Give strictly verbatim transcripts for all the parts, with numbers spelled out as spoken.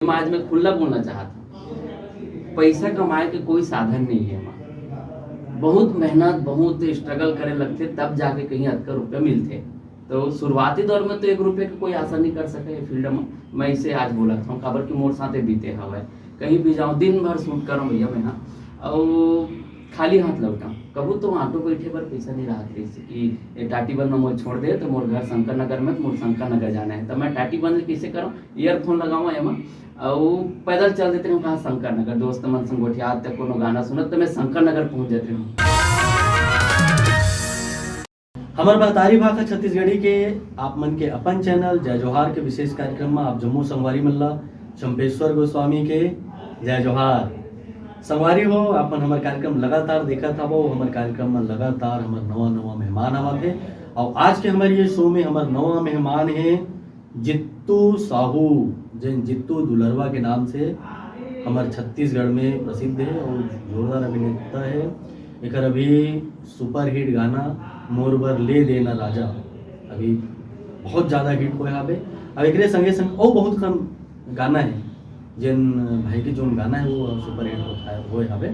मैं आज मैं खुल्ला बोलना चाहत हूँ, पैसा कमाए के कोई साधन नहीं है। एमा बहुत मेहनत, बहुत स्ट्रगल करे लगथे, तब जाके कहीं अतका रुपया मिलथे। तो शुरुआती दौर में तो एक रुपये के कोई आशा नहीं कर सके ये फील्ड में। मैं इसे आज बोलत हूँ, काबर कि मोर साथे बीते हवय। कहीं भी जाऊँ, दिन भर शूट करौं भैया मैं, हाँ, अउ खाली हाथ लौटौं। कभू तो ऑटो बैठे बर पइसा नहीं रहत रहिस कि ए टाटीबंध में मोर छोड़ दे, तो मोर घर शंकर नगर में, तो मोर शंकर नगर जाना है। तो मैं टाटीबंध कइसे करौं? ईयरफोन लगावौं एमा, अउ पैदल चल देत रहौं कहाँ शंकर नगर, दोस्त मन संग गोठियात, त कोनो गाना सुनत, त मैं शंकर नगर पहुँच जात रहौं। हमर महतारी भाखा छत्तीसगढ़ी के आप मन के अपन चैनल जय जोहार के विशेष कार्यक्रम में आप जम्मो संगवारी मन ला चंपेश्वर गोस्वामी के जय जोहार। संगवारी हो, आप मन हमर कार्यक्रम लगातार देखत हवो, हमर कार्यक्रम में लगातार हमर नवा नवा मेहमान आवत हे। और आज के हमर ये शो में हमर नवा मेहमान हे जित्तू साहू, जेन जित्तू दुलरवा के नाम से हमर छत्तीसगढ़ में प्रसिद्ध हे और जोरदार अभिनेता हे। एकर अभी सुपरहिट गाना मोर बर ले देना राजा अभी बहुत ज़्यादा हिट होए हावे। अब एकरे संगे संग अउ बहुत कम गाना हे, जेन भाई के जोन गाना हे वो सुपरहिट होए हावे।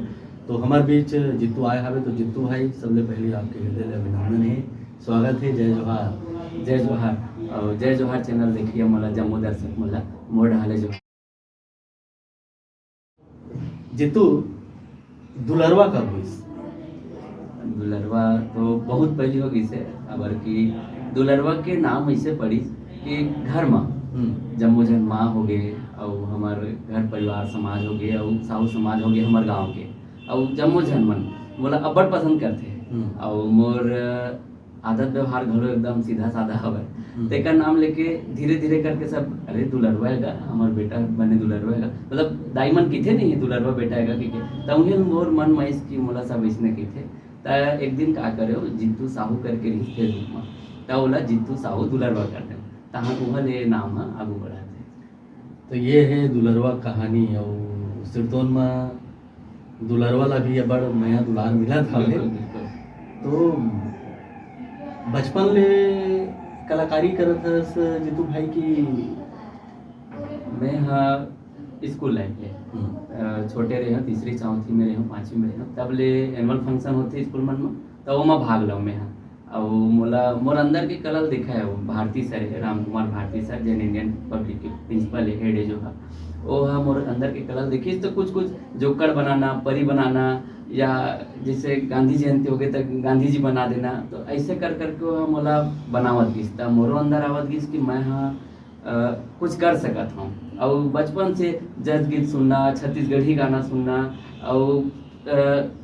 तो हमर बीच जित्तू आए हावे। तो जित्तू भाई, सबले पहले आपके हृदय ले अभिनंदन हे, स्वागत हे। जय जोहार। जय जोहार। और जय जोहार चैनल देखइया मोला, जम्मो दर्शक मोला मोर डहाले जो जित्तू, दुलरवा कब होइस? दुलरवा तो बहुत पहली हो गइस हे, काबर कि दुलरवा के नाम ऐसे पड़िस कि घर मा हम्म। जम्मो झन माँ हो गए, अउ हमर घर परिवार समाज हो गए, अउ साहू समाज हो गए हमर गांव के, अउ जम्मो झन मन मोला अब्बड़ पसंद करथे। हम्म। अउ मोर आदत व्यवहार घलो एकदम सीधा साधा हवय। हम्म। तेकर नाम लेके धीरे धीरे करके सब, "अरे दुलरवा हे गा, हमर बेटा बने दुलरवा हे गा।" मतलब दाई मन किथे नहीं दुलरवा बेटा हे गा, कहिके। त उहें मोर मन में आइस कि मोला सब इसने किथे। त एक दिन का करे, जित्तू साहू करके रहिस Facebook म, त ओला जित्तू साहू दुलरवा कर दे। तहाँ उहाँ ले नाम ह आगू बढ़त हे। तो ये हे दुलरवा कहानी। और सिरतोन म दुलरवा ला भी अब्बड़ मया दुलार मिलत हवे। बिल्कुल, बिल्कुल। तो बचपन ले कलाकारी करत हस जितू भाई की? मैं हा स्कूल लाइफ ले, हम्म। अ, छोटे रहे हूँ, तीसरी चौथी में रहे हूँ, पाँचवीं में रहे हूँ, तब ले एनुअल फंक्शन होते स्कूल मन में, तब ओमा भाग लव मैं हा। अउ मोला, मोर अंदर के कला ल देखा है वो भारती सर है, राम कुमार भारती सर, जेन इंडियन पब्लिक के प्रिंसिपल है, हेड है जो है, वो हा मोर अंदर के कला ल देखिस तो कुछ कुछ जोकड़ बनाना, परी बनाना, या जैसे गांधी जयंती हो गई तो गांधी जी बना देना, तो ऐसे कर करके वो हा मोला बनावत गिस, त मोरो अंदर आवत गिस कि मैं हा अ, कुछ कर सकत हौं। अउ बचपन से जस गीत सुनना, छत्तीसगढ़ी गाना सुनना, अउ, अ,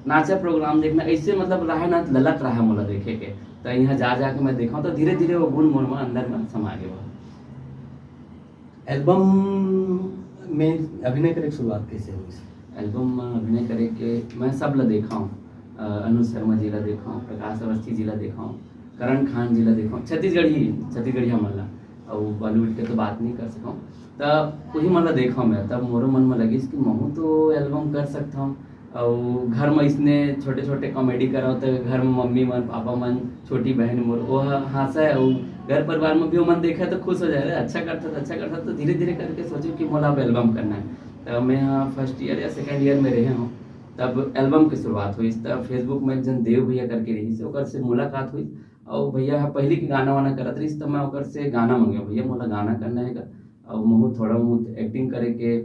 नाचा प्रोग्राम देखना, ऐसे मतलब रहा ना, ललक रहा मोला देखे के। त इहाँ जा, जा के मैं देखौं, त धीरे, धीरे वो गुण मोर म अंदर म समा गे बा। एल्बम में अभिनय करे के शुरुआत कैसे हुई? एल्बम में अभिनय करे के मैं सब ला देखौं, अ, अनुज शर्मा जी ला देखौं, प्रकाश अवस्थी जी ला देखौं, करण खान जी ला देखौं, छत्तीसगढ़ी, छत्तीसगढ़िया मन ला, अउ बॉलीवुड के तो बात नहीं कर सकौं। त उही मन ला देखौं मैं, तब मोरो मन में लगिस कि महूँ तो एल्बम कर सकथौं। अउ घर में इसने छोटे-छोटे कॉमेडी करौं, त घर में मम्मी मन, पापा मन, छोटी बहन मोर, वो ह-, हँसय, अउ घर परिवार में भी ओमन देखय त खुश हो जाय, "अरे, अच्छा करथस, अच्छा करथस।" त धीरे-धीरे करके सोचेंव कि मोला अब एल्बम करना है। त मैं ह फर्स्ट ईयर या सेकंड ईयर में रहे हौं, तब एल्बम के शुरुआत होइस। त Facebook में एक झन देव भैया करके रहिस, ओकर से मुलाकात होइस। अउ भैया ह पहिली के गाना वाना करत रहिस, त मैं ओकर से गाना मांगेंव, "भैया, मोला गाना करना हे गा, अउ महूँ थोड़ा बहुत एक्टिंग करे के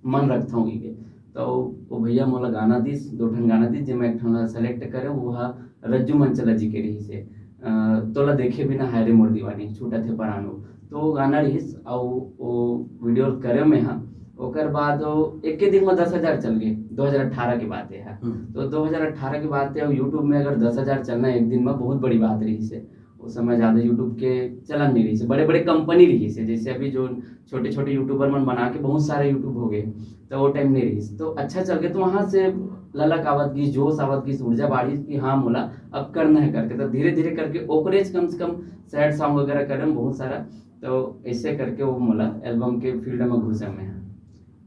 मन रखथौं" कहिके। त ओ भैया मोला गाना दिस, दो ठन गाना दिस, जेमा एक ठन ला सेलेक्ट करेंव, वो ह रज्जू मनचला जी के रहिस हे, अ, "तोला देखे बिना हाय रे मोर दीवानी, छूटत हे परान वो।" तो वो गाना रहिस, अउ वो वीडियो करेंव मैं हा। ओकर बाद वो एके दिन में दस हजार चल गे, दो हजार अठारह के बात हे हा। हम्म। तो दो हजार अठारह के बात हे, अउ YouTube में अगर दस हजार चलना एक दिन में, बहुत बड़ी बात रहिस हे। उस समय ज्यादा YouTube के चलन नहीं रहिस हे, बड़े-बड़े कंपनी रहिस हे, जैसे अभी जो छोटे-छोटे यूट्यूबर मन बना के बहुत सारे YouTube हो गए, तो वो टाइम नहीं रहिस। तो अच्छा चल के, तो वहाँ से ललक आवत गिस, जोश आवत गिस, ऊर्जा बाढ़िस कि हाँ, मोला अब करना है करके। तो धीरे-धीरे करके ओकरेच कम से कम सैड सॉन्ग वगैरह करेंव बहुत सारा। तो ऐसे करके वो मोला एल्बम के फील्ड में घुसे मैं।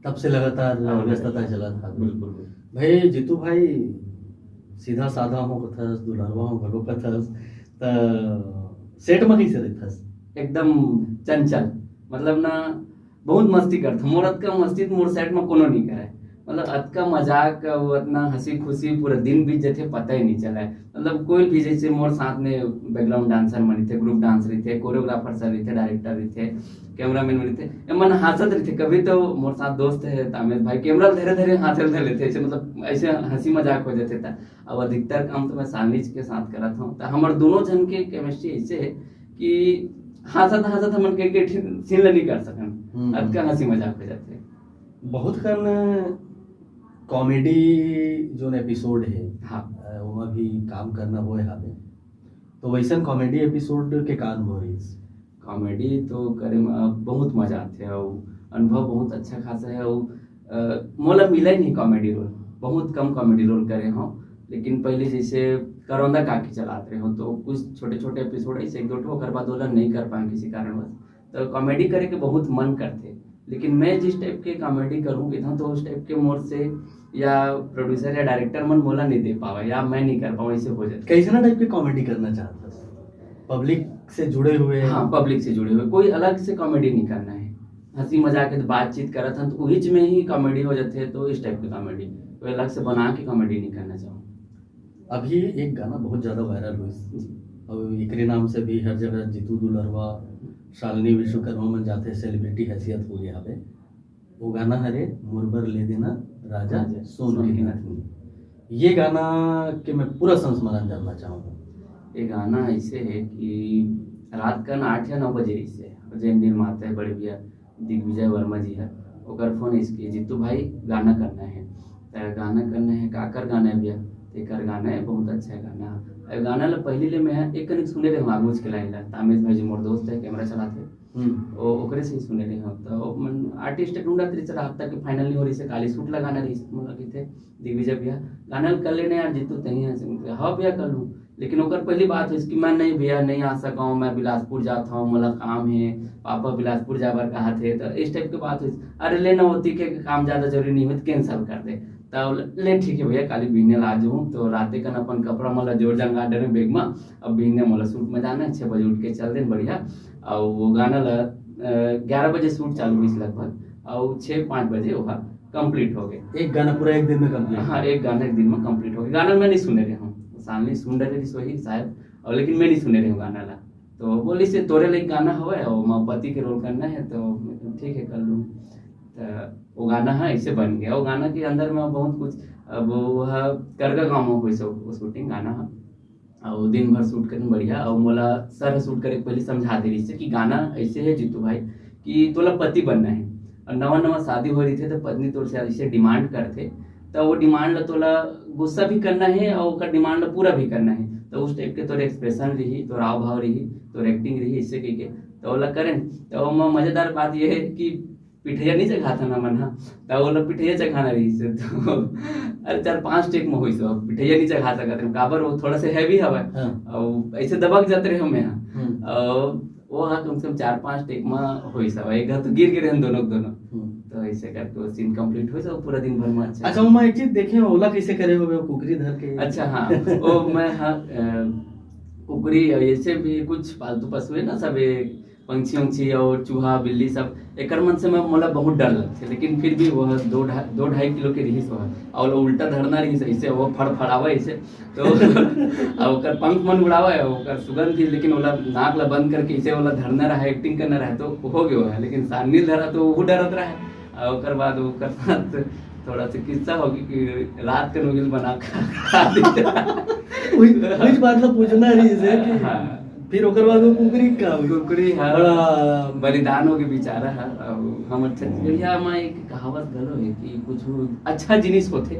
तब से लगातार हाँ, व्यस्तता चलत हे। बिल्कुल, बिल्कुल। भाई जीतू भाई, सीधा साधा हौं कथस, दुलरवा हौं घलो कथस, त सेट म कइसे रहिथस? एकदम चंचल, मतलब ना, बहुत मस्ती करथे। मोर अतका मस्ती तो मोर सेट में कोनो नहीं करे। मतलब अतका मजाक अउ अतना हंसी खुशी, पूरा दिन बीत जथे, पता ही नहीं चले। मतलब कोई भी जैसे मोर साथ में बैकग्राउंड डांसर मन रहिथे, ग्रुप डांस रहिथे, कोरियोग्राफर सर रहिथे, डायरेक्टर रहिथे, कैमरामैन रहिथे, एमन हंसत रहिथे। कभी तो मोर साथ दोस्त है तामेश भाई, कैमरा धरे धरे हाथ धर लेथे ऐसे, मतलब ऐसे हंसी मजाक हो जाथे। त अब अधिकतर काम तो मैं सानवी के साथ करत हूँ, त हमर दोनों जन के केमिस्ट्री ऐसे है कि हंसत हंसत हमन के, के सीन ल नहीं कर सकन। हम्म। अतका हंसी मजाक हो जाथे। बहुत कन कॉमेडी जोन एपिसोड है, हाँ। अ, ओमा भी काम करना होए हावे, तो वैसन कॉमेडी एपिसोड के का अनुभव रहिस? कॉमेडी तो करे म, अ, बहुत मजा आथे अउ अनुभव बहुत अच्छा खासा है। अउ, अ, मोला मिला ही नहीं कॉमेडी रोल, बहुत कम कॉमेडी रोल करे हूँ। लेकिन पहले जैसे करौंदा काकी चलात रहे हो, तो कुछ छोटे छोटे एपिसोड ऐसे एक दो ठो, ओकर बाद ओला नहीं कर पाए किसी कारणवश। तो कॉमेडी करे के बहुत मन करथे, लेकिन मैं जिस टाइप के कॉमेडी करूँ इतना, तो उस टाइप के मोर से या प्रोड्यूसर या डायरेक्टर मन मोला नहीं दे पावे या मैं नहीं कर पाऊँ, ऐसे हो जाता। कैसना टाइप के कॉमेडी करना चाहत हस? पब्लिक से जुड़े हुए? हाँ, पब्लिक से जुड़े हुए, कोई अलग से कॉमेडी नहीं करना है। हंसी मजाक के बातचीत करत हन तो उहिच में ही कॉमेडी हो जाते, तो इस टाइप की कॉमेडी कोई अलग से बना के कॉमेडी नहीं करना चाहूँ। अभी एक गाना बहुत ज्यादा वायरल हुई जी। और एकरे नाम से भी हर जगह जीतू दुलरवा, शालिनी विश्वकर्मा मन जाते, सेलिब्रिटी हैसियत हो गया हवे। वो गाना हरे मुरबर ले देना राजा राजा सोन सोन की की नथनी। ये गाना के मैं पूरा संस्मरण जानना चाहूँगा। ये गाना ऐसे है कि रात का ना आठ या नौ बजे ऐसे, और जे निर्माता है बड़े भैया दिग्विजय वर्मा जी है, ओकर फोन इसके, "जीतू भाई गाना करना है।" त गाना करना है, "काकर गाना है भैया?" "तेकर गाना है, बहुत अच्छा है गाना।" अब गाना ला पहली ले मैं एक कनिक सुने रहे हूँ, आगूज के लाइन ला, तामेश भाई जी मोर दोस्त है, कैमरा चलाते, हम्म। ओ, ओकरे से ही सुने रहे हूँ। तो मन आर्टिस्ट ढूंढत रही, रात तक के फाइनल नहीं हो रही से, काली शूट लगाना रही से, मतलब कि थे दिग्विजय भैया, "गाना ल कर लेने यार जीतू, तही है।" से मतलब, "हाँ भैया, कर लूँ।" लेकिन ओकर पहली बात होइस कि "मैं नहीं भैया, नहीं आ सकौं, मैं बिलासपुर जात हौं, मोला काम हे, पापा बिलासपुर जाए बर कहत हे।" तो इस टाइप के बात होइस। "अरे ले ना, ओती के काम ज्यादा जरूरी नहीं होय, तो कैंसिल कर दे।" तो ले ठीक है भैया, काली बिहने ला आ जाहूँ। तो राते कन अपन कपड़ा मोला जोर जंगा डरे बैग में, अब बिहने मोला शूट में जाना है, छः बजे उठ के चल देन बढ़िया। और वो गाना ला, अ, ग्यारह बजे शूट चालू हुई लगभग, और छः पाँच बजे वो कंप्लीट हो गए। एक गाना पूरा एक दिन में कंप्लीट? हाँ, एक गाना एक दिन में कंप्लीट हो गया। गाना मैं नहीं सुने रहे हूँ, सामने सुन रहे रही सोही शायद, और लेकिन मैं नहीं सुने रहे हूँ गाना ला। तो बोली से तोरे लिए गाना हवे और माँ पति के रोल करना है, तो मैं कहा, "ठीक है, कर लूँ।" तो वो गाना है ऐसे बन गया। वो गाना के अंदर में बहुत कुछ, अब वो है करगा गाँव में हुई सब वो शूटिंग गाना है। और दिन भर शूट करन बढ़िया, और मोला सर शूट करे के पहले समझा दे रही से कि गाना ऐसे है जीतू भाई कि तोला पति बनना है, और नवा नवा शादी हो रही थे तो पत्नी तोर से ऐसे डिमांड करथे, तो वो डिमांड ला तोला गुस्सा भी करना है और ओकर डिमांड ला पूरा भी करना है। तो उस टाइप के तोर एक्सप्रेशन रही, तोर हाव भाव रही, तोर एक्टिंग रही, इससे कह के तो ओला करें। तो ओमा मजेदार बात ये है कि पिठैया नहीं चघाथन हमन ह, त ओला पिठैया चघाना रहिस हे। तो अरे, चार पांच टेक में होइस हे, पिठैया नहीं चघा सकत रहे, काबर वो थोड़ा सा हैवी हवय। हाँ। अउ ऐसे दबक जात रहे हमें ह। हम्म। अउ वो ह कम से कम चार पांच टेक में होइस हवय, एक घात गिर गे रहन दोनों के दोनों। हम्म। तो ऐसे करके वो सीन कंप्लीट होइस हे, पूरा दिन भर में अच्छा। अच्छा, ओमा एक चीज देखे, ओला कैसे करे होबे, वो कुकरी धर के? अच्छा, हाँ, वो मैं, हाँ, अ, कुकरी, ऐसे भी कुछ पालतू पशु है ना, सब ये पंछी उंछी और चूहा, बिल्ली सब, एकर मन से मैं, मोला बहुत डर लगथे, लेकिन फिर भी वो दो ढा-, दो ढाई किलो के रिहिस, वो और उल्टा धरना रिहिस, ऐसे वो फड़फड़ावे ऐसे, तो अब ओकर पंख मन उड़ावे, ओकर सुगंध भी, लेकिन ओला नाक ला बंद करके ऐसे ओला धरना रहा, एक्टिंग करना रहा, तो हो गयो है, लेकिन सानवी धरा तो वो डरत रहा है। और ओकर बाद ओकर साथ थोड़ा सा किस्सा होगी कि रात के नूडल बना खा, खा दिया। वही, वही बात ला पूछना रहिस हे कि हाँ। फिर ओकर बाद वो कुकरी का हुई? कुकरी, हाँ। बड़ा बलिदान हो गए बेचारा, हाँ। अब हमर छत्तीसगढ़िया में एक कहावत घलो है कि कुछ अच्छा जिनिस होथे,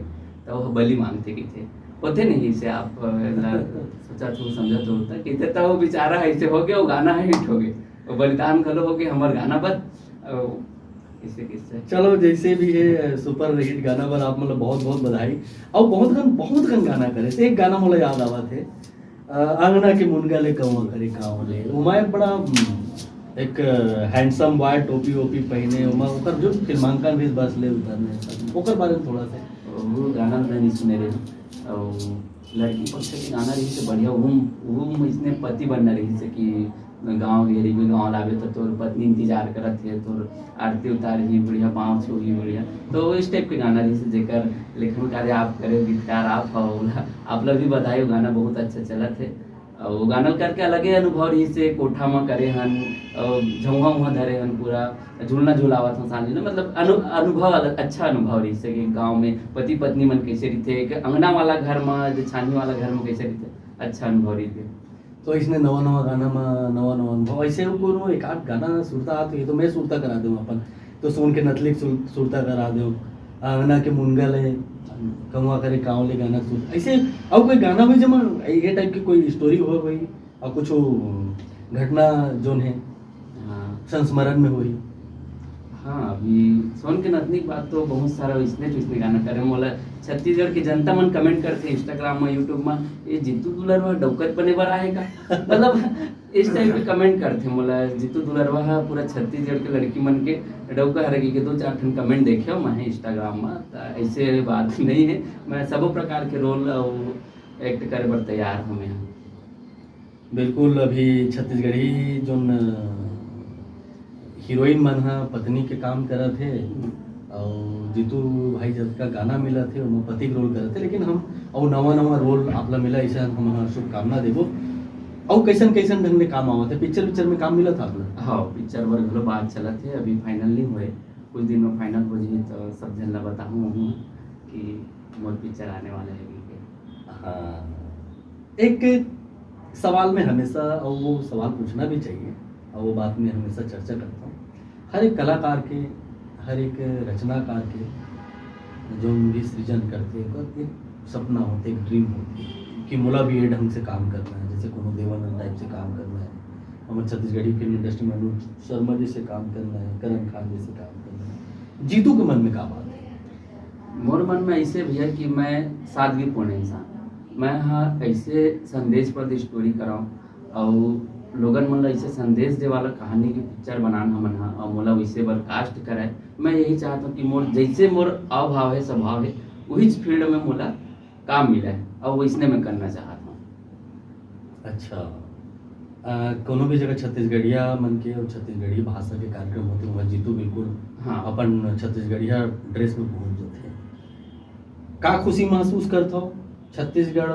तो वो बलि मांगथे कहिथे। होथे नहीं, इसे आप, अ, ला सोचा तो समझा तो होता, कहिथे तो वो बेचारा ऐसे हो गया, वो गाना है हिट हो गया, वो बलिदान घलो हो गया हमर गाना बर। अउ इसे किस्से। चलो, जैसे भी है, सुपर हिट गाना बर आप, मतलब, बहुत बहुत बधाई। और बहुत कन, बहुत कन गाना करे, एक गाना मोला याद आवत है, अ, "अंगना के मुनगा ले कौआ करे कांव ले", ओमा एक बड़ा, हम्म, एक, अ, हैंडसम बॉय, टोपी वोपी पहने, ओमा ओकर जो फिल्मांकन भी बस ले उतरने, ओकर बारे में थोड़ा सा। वो गाना मैं नहीं सुने रहे। और लड़की पक्ष के गाना रही से बढ़िया, वो, वो इसने पति बनना रही से कि गाँव घेरी में गाँव लाबे तो तोर पत्नी इंतजार करत हे, तोर आरती उतार ही बढ़िया, पाँव छू ही बढ़िया। तो इस टाइप के गाना, जैसे जेकर लेखन कार्य आप करे, गीतकार आप हो, आप ला भी बधाई, वो गाना बहुत अच्छा चलत हे। और वो गाना करके अलगे अनुभव रही से कोठा में करे हन, और झौहा उहा धरे हन, पूरा झूलना झुलावत हन सानी, मतलब अनु-, अनुभव अलग, अच्छा अनुभव रही से कि गाँव में पति पत्नी मन कैसे रही थे, एक अंगना वाला घर में, जो छानी वाला घर में कैसे रही थे, अच्छा अनुभव रही थे। तो इसने नवा नवा गाना में नवा नवा अनुभव, ऐसे वो कोनो एक आध गाना सुरता आत, ये तो मैं सुरता करा दूँ अपन, तो सोन के नथली सुर-, सुरता करा दूँ, अंगना के मुनगा ले, कौआ करे काँव ले गाना सुर, ऐसे। और कोई गाना हुई जमा ये टाइप की कोई स्टोरी हो गई, और कुछ घटना जोन है हाँ। संस्मरण में हुई। हाँ, अभी सोन के नथनी के बाद तो बहुत सारा इसने तो इसने गाना करे। मोला छत्तीसगढ़ के जनता मन कमेंट करते Instagram में, YouTube में, "ये जीतू दुलर में डौकत बने बर आए का?" मतलब इस टाइप के कमेंट करते मोला। जीतू दुलरवा ह पूरा छत्तीसगढ़ के लड़की मन के डौका हरे के दो चार ठन कमेंट देखे हो मैं Instagram में। त ऐसे बात नहीं है, मैं सबो प्रकार के रोल और एक्ट करे बर तैयार हूँ मैं। बिल्कुल, अभी छत्तीसगढ़ी जोन, अ, हीरोइन मन ह पत्नी के काम करत हे, हम्म। अउ जीतू भाई जतका गाना मिलत हे, ओमा पति के रोल करत हे, लेकिन हम अउ नवा-नवा रोल आप ला मिला, अइसे हम ह शुभकामना देबो। अउ कइसन-कइसन ढंग ले काम आवत हे? पिक्चर-विक्चर में काम मिलत हे आप ला? हाँ, पिक्चर बर घलो बात चलत हे, अभी फाइनल नहीं होए, कुछ दिन में फाइनल हो जाही, तो सब झन ला बताहूँ हूँ कि मोर पिक्चर आने वाला है करके। हाँ। एक सवाल में हमेशा, और वो सवाल पूछना भी चाहिए, और वो बात में हमेशा चर्चा करता हूँ, हर एक कलाकार के, हर एक रचनाकार के जो भी सृजन करते हैं, ओकर एक सपना होते, एक ड्रीम होती है कि मोला भी ये ढंग से काम करना है, जैसे कोनो देवानंद टाइप से काम करना है, हमर छत्तीसगढ़ी फिल्म इंडस्ट्री में अनुज शर्मा जी से काम करना है, करण खान जी से काम करना है। जीतू के मन में का बात है? मोर मन में ऐसे भैया कि मैं सादगीपूर्ण इंसान, मैं हा ऐसे संदेश पर स्टोरी कराऊँ और लोगन मन ला ऐसे संदेश दे वाला कहानी की पिक्चर बनान हमन हा, और मोला वैसे बर कास्ट कराए। मैं यही चाहता हूँ कि मोर जैसे मोर अभाव है, स्वभाव है, वही फील्ड में मोला काम मिला है और वैसने मैं करना चाहता हूँ। अच्छा, अ, कोनो भी जगह छत्तीसगढ़िया मन के और छत्तीसगढ़ी भाषा के कार्यक्रम होते, वहाँ जीतू बिल्कुल हाँ। अपन छत्तीसगढ़िया ड्रेस में पहुँच जाते हैं। का खुशी महसूस करत हो छत्तीसगढ़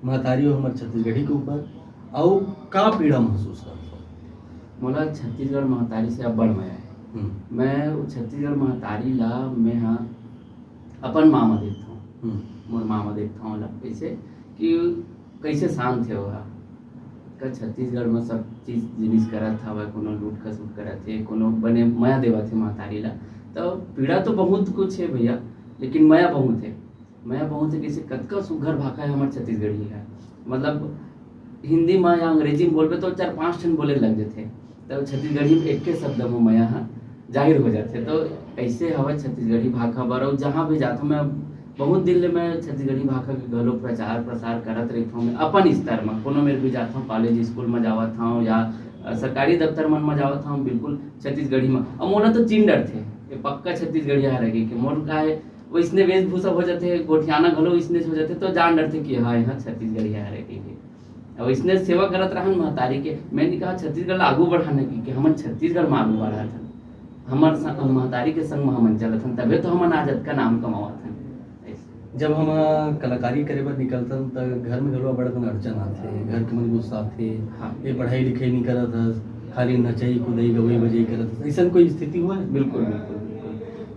महतारी और हमारे छत्तीसगढ़ी के ऊपर, और का पीड़ा महसूस करत हो? मोला छत्तीसगढ़ महतारी से अब्बड़ मया है। हम्म। मैं वो छत्तीसगढ़ महतारी ला मैं हा अपन माँ म देखथौं। हम्म। मोर माँ म देखथौं ओला, कइसे कि कइसे शांत हे ओहा। का छत्तीसगढ़ म सब चीज जिनिस करत हवय, कोनो लूट खसूट करत हे, कोनो बने मया देवत हे महतारी ला। त पीड़ा तो बहुत कुछ हे भैया, लेकिन मया बहुत हे। मया बहुत हे, कइसे कतका सुग्घर भाखा हे हमर छत्तीसगढ़ी ह। मतलब हिंदी म या अंग्रेजी म बोलबे तो चार पांच ठन बोले लग जथे। त छत्तीसगढ़ी में एक्के शब्द म मया ह जाहिर हो जाथे। तो ऐसे हवय छत्तीसगढ़ी भाखा बर, अउ जहाँ भी जाथों मैं बहुत दिन ले मैं छत्तीसगढ़ी भाखा के घलो प्रचार प्रसार करत रहिथौं। मैं अपन स्तर म कोनो मेर भी जाथौं, कॉलेज स्कूल म जावत हौं या, अ, सरकारी दफ्तर मन म जावत हौं, बिल्कुल छत्तीसगढ़ी म। अउ मोला तो चिन डरथे, ये पक्का छत्तीसगढ़िया हरे कहिके। मोर का हे, वइसने वेशभूषा हो जाथे, गोठियाना घलो वइसने हो जाथे, तो जान डरथे कि हाँ, यहाँ छत्तीसगढ़िया हरे कहिके। अउ इसने सेवा करत रहन महतारी के। मैंने कहा, "छत्तीसगढ़ ला आगू बढ़ाना की, कि हमन छत्तीसगढ़ में आगू बढ़ात हन, हमर स-, महतारी के संग में हमन चलत हन, तभे तो हमन आज अतका नाम कमावत हन।" ऐसे। जब हम कलाकारी करे बर निकलथन, त घर में घलो बड़ अकन अड़चन आथे, घर के मन गुस्साथे, हाँ। "ये पढ़ाई लिखाई नहीं करत हस, खाली नचई कुदई गवई बजई करत हस", ऐसन कोई स्थिति हुआ है? बिल्कुल, बिल्कुल, बिल्कुल।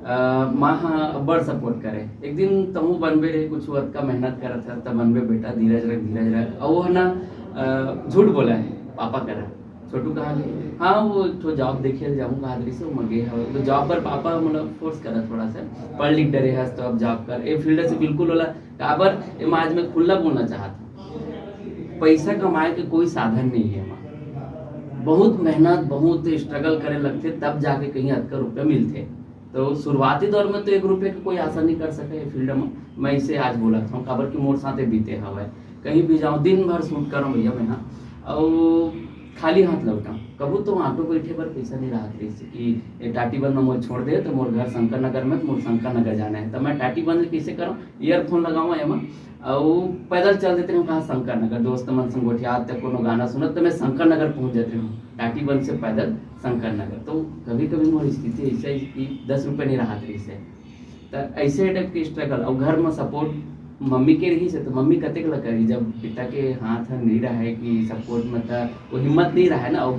अ, माँ ह अब्बड़ सपोर्ट करे। एक दिन तहूँ बनबे रे, कुछ अतका मेहनत करत हस, त बनबे बेटा, धीरज रख, धीरज रख। अउ वो ह ना, अ, झूठ बोला है पापा करा। छोटू कहा कि, "हाँ, वो एक ठो जॉब देखे ल जाहूँ," कहा रहिस, वो मगे हवे। तो जॉब पर पापा मतलब फोर्स करा थोड़ा सा, "पढ़ लिख डरे हस, तो अब जॉब कर, ए फील्ड से बिल्कुल ओला।" काबर, एमा आज मैं खुल्ला बोलना चाहत हूँ, पैसा कमाए के कोई साधन नहीं है एमा। बहुत मेहनत, बहुत स्ट्रगल करे लगथे, तब जाके कहीं अतका रुपया मिलथे। तो शुरुआती दौर में तो एक रुपये के कोई आशा नहीं कर सके ये फील्ड में। मैं इसे आज बोलत हूँ, काबर कि मोर साथे बीते हवय। कहीं भी जाऊँ, दिन भर शूट करूँ भैया मैं, हाँ। अउ खाली हाथ लौटंव। कभू तो ऑटो बैठे बर पइसा नइ रहत रहिस कि ए टाटीबंध म मोर छोड़ दे, त मोर घर शंकर नगर में, त मोर शंकर नगर जाना है। त मैं टाटीबंध ले कइसे करंव? ईयरफोन लगावंव एमा, अउ पैदल चल देत रहेंव कहाँ शंकर नगर, दोस्त मन संग गोठियात त कोनो गाना सुनत, त मैं शंकर नगर पहुँच जात रहेंव टाटीबंध से पैदल शंकर नगर। तो कभी-कभी मोर स्थिति ऐसा है कि दस रुपये नइ रहत रहिस है। त ऐसे टाइप के स्ट्रगल, अउ घर में सपोर्ट मम्मी के रहिस है, तो मम्मी कतेक ला करही, जब पिता के हाथ ह नइ रहय कि सपोर्ट में, त वो हिम्मत नइ रहय ना। अउ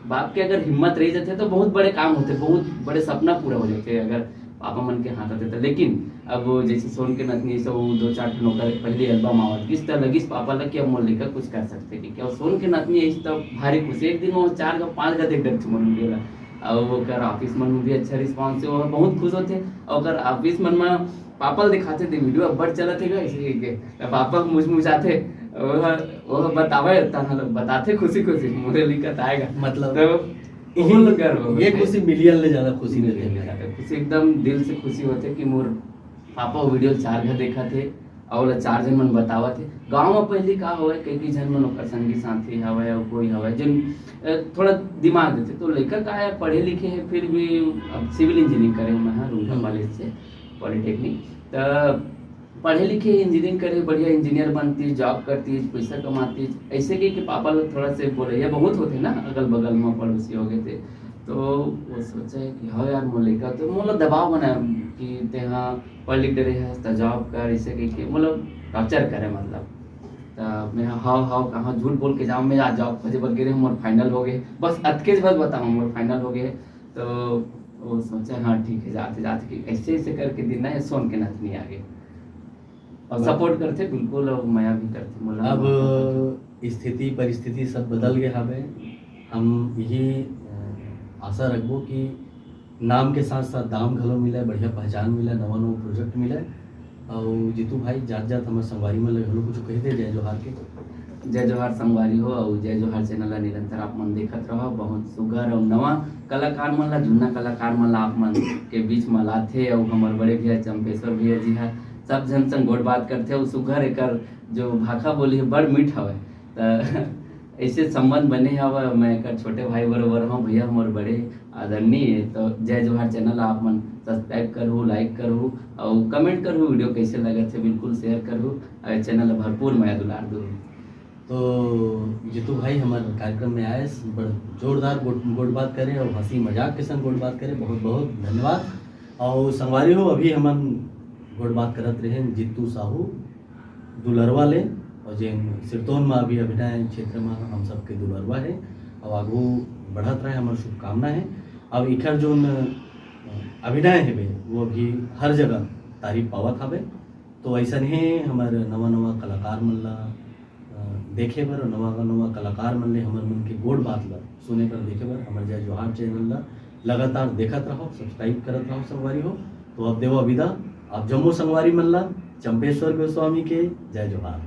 बाप के अगर हिम्मत रह जाथे, तो बहुत बड़े काम होथे, बहुत बड़े सपना पूरा हो जाथे, अगर पापा मन के हाथ आथे त। लेकिन अब जैसे सोन के नथनी, ऐसे वो दो चार ठन ओकर पहले एल्बम आवत गिस, त लगिस पापा ला कि अब मोर लइका कुछ कर सकथे, कि क्या सोन के नथनी ऐसे त भारी खुशी। एक दिन वो चार गा, पाँच गा देख डरथे मोर वीडियो ला, अउ ओकर ऑफिस मन में भी अच्छा रिस्पॉन्स हे, वो बहुत खुश होथे। अउ ओकर ऑफिस मन में पापा ल दिखाथे, "दे वीडियो अब्बड़ चलत हे गा," ऐसे कहिके। त पापा मुचमुचाथे, वो ह, वो ह बतावे, तहाँ ल बताथे खुशी-खुशी, "मोरे लइका त आय गा।" मतलब, तो ये, ओहो ल गर्व ये होथे। खुशी मिलियन ले ज्यादा खुशी मिलियन देथे। ले ज्यादा खुशी, एकदम दिल से खुशी होथे कि मोर पापा वो वीडियो ल चार घा देखत हे, अउ ओला चार झन मन बतावत हे। गाँव म पहिली का होवय, कई-कई झन मन ओकर संगी साथी हवय अउ कोई हवय, जेन, अ, थोड़ा दिमाग देथे। तो लइका का हे, पढ़े लिखे हे, फिर भी अब सिविल इंजीनियरिंग करे हूँ मैं, हाँ, रुंगटा हम्म। कॉलेज से, पॉलिटेक्निक। त पढ़े लिखे, इंजीनियरिंग करे, बढ़िया इंजीनियर बनतीस, जॉब करतीस, पइसा कमातीस, ऐसे कहिके पापा लोग थोड़ा से बोलइया बहुत होथे ना, अगल बगल में पड़ोसी हो गए थे, तो वो सोचे कि हाँ यार, मोर लइका, तो मोला दबाव बनाए कि तेहा पढ़ लिख डरे हस, त जॉब कर, ऐसे कहिके, मतलब, टॉर्चर करे, मतलब। त मैं, "हाँ, हाँ, कहाँ झूठ बोल के जाऊँ, मैं आज जॉब खोजे बर गे रहे हूँ, मोर फाइनल हो गए, बस अतकेच बस बताऊँ, मोर फाइनल हो गए।" तो वो सोचे, "हाँ, ठीक है, जाते, जाते," कि ऐसे, ऐसे करके दिन ना, ये सोन के नथनी आ गए। और हाँ। सपोर्ट करथे बिल्कुल, और मया भी करथे, मोला अब मया करथे। स्थिति, परिस्थिति सब बदल गए हवे। हम यही, अ, आशा रखबो कि नाम के साथ-साथ दाम घलो मिले, बढ़िया पहचान मिले, नवा-नवा प्रोजेक्ट मिले। अउ जीतू भाई, जात-जात हमर संगवारी मन ल घलो कुछ कह दे, जय जोहार के। जय जोहार संगवारी हो, अउ जय जोहार चैनल ला निरंतर आप मन देखत रहो। बहुत सुघर अउ नवा कलाकार मन ला, जुन्ना कलाकार मन ला आप मन के बीच म लाथे, अउ हमर बड़े भैया चंपेश्वर भैया जी ह सब झन संग गोठ बात करथे, अउ सुघर एकर जो भाखा बोली हे, बड़ मीठ हवय। त ऐसे संबंध बने हवय, मैं एकर छोटे भाई बरोबर हूँ, भैया हमर बड़े आदरणीय। तो जय जोहार चैनल आप मन सब्सक्राइब करहु, लाइक करहु, अउ कमेंट करहु, वीडियो कैसे लगत हे, बिल्कुल शेयर करहु, अउ चैनल ला भरपूर मया दुलार दू। तो जीतू भाई हमर कार्यक्रम में आए, बड़ जोरदार गोठ, गोठ बात करे अउ हंसी मजाक के संग गोठ बात करे, बहुत बहुत धन्यवाद। अउ संगवारी हो, अभी हमन गोठ बात करत रहे जीतू साहू दुलरवा ले, अउ जेन सिरतोन में अभी अभिनय क्षेत्र में हम सबके दुलरवा हे, अउ आगू बढ़त रहे, हमर शुभकामना हे। अब इखर जोन अभिनय हेबे, वो अभी हर जगह तारीफ पावत हवे। तो ऐसन हे हमर नवा नवा कलाकार मन ला, अ, देखे बर, नवा नवा कलाकार मन ले हमर मन के गोठ बात ला सुने बर, देखे बर हमर जय जोहार चैनल ला लगातार देखत रहो, सब्सक्राइब करत रहो संगवारी हो। तो अब देवा विदा आप जम्मो संगवारी मन ला चंपेश्वर गोस्वामी के जय जोहार।